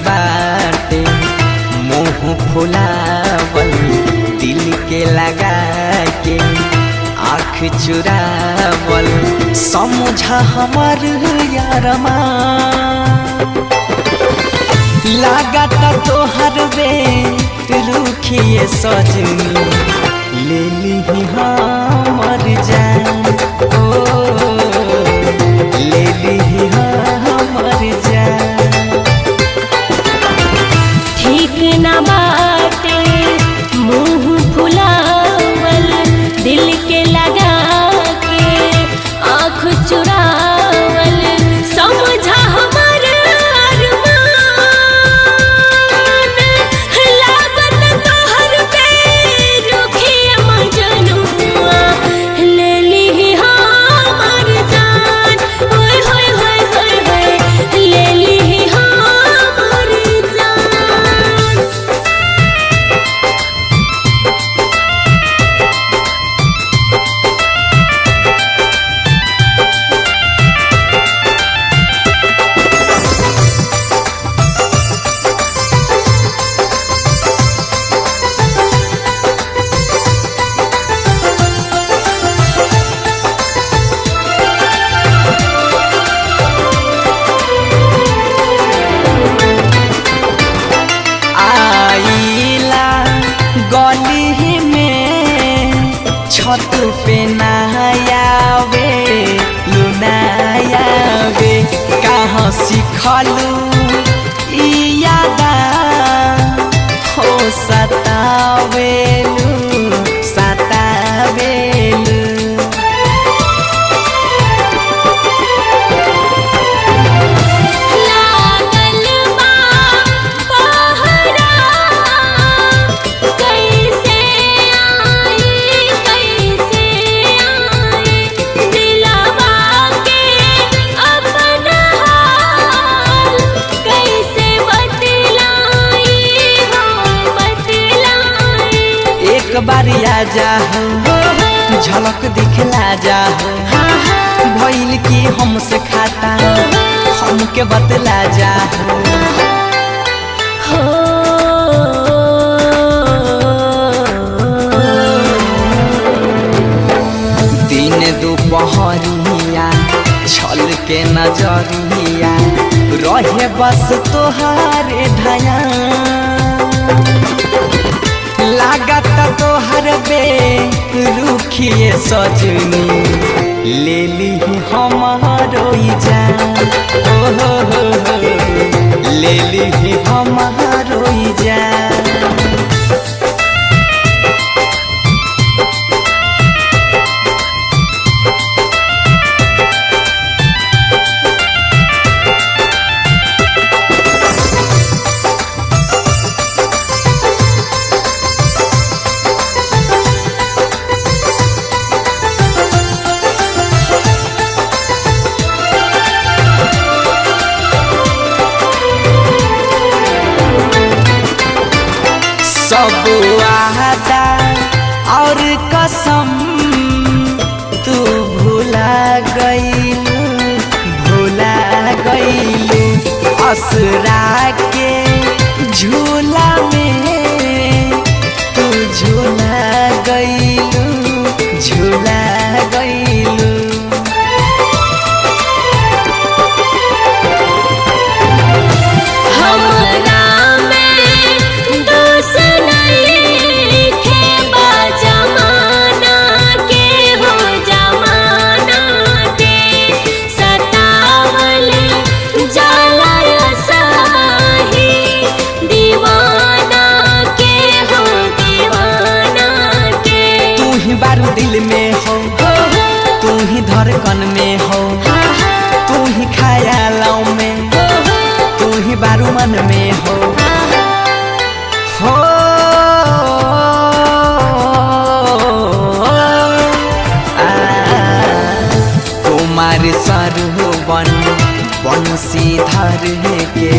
बाटे मुँह फुलावल दिल के लगा के आँख चुरावल समझा हमर यारमा। लागत तोहर बे रुखिए सजनी ले ली हमर जान, ओ ले ली हमर जान। ठीक न बाटे मुँह फुलावल दिल के लगा के आँख चुरावल समझा हमर अरमान। लागत तोहर पे रुखिया मजनुआ ले ली हमर जान। होय होय होय होय होय ले ली हमर जान। आइला गली में छत पे नहायावे लुनायावे कहाँ सिखलू ई यादा हो सतावेलू सतावेलू। लागल बा पहरा कैसे आई कैसे आई दिलवा के अपन हाल कैसे बतलाई हो बतलाई। एक बारी आ जाहो झलक दिखला जाहो भइल की हमसे खाता हमके बतला जाहो। हो दिन दुपहरिया छल के नजरिया रहे बस तोहारे धया लागत तोहर बे रुखिए सजनी ले ली हमारो जान, ओ हो हो हो ले ली हमारो जान। सब वादा और कसम तू भुला गईलू भुला गईलू असरा के झूला में तू झूला गईलू झूला गईलू। हमरा में दोष नइखे बा जमाना के हो जमाना के सतावल जाला साही दीवाना के हो दीवाना के। तू ही बारू दिल में हो तू ही धड़कन में हो तू ही ख्यालों में तू ही बारू मन में हो हो आ, कुमार सरवन बंसी धर के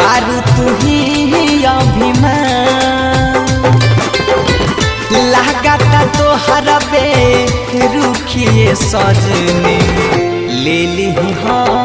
बारू तू ही अभिमान लागत तोहर बे रुखिए सजनी ले ली हम।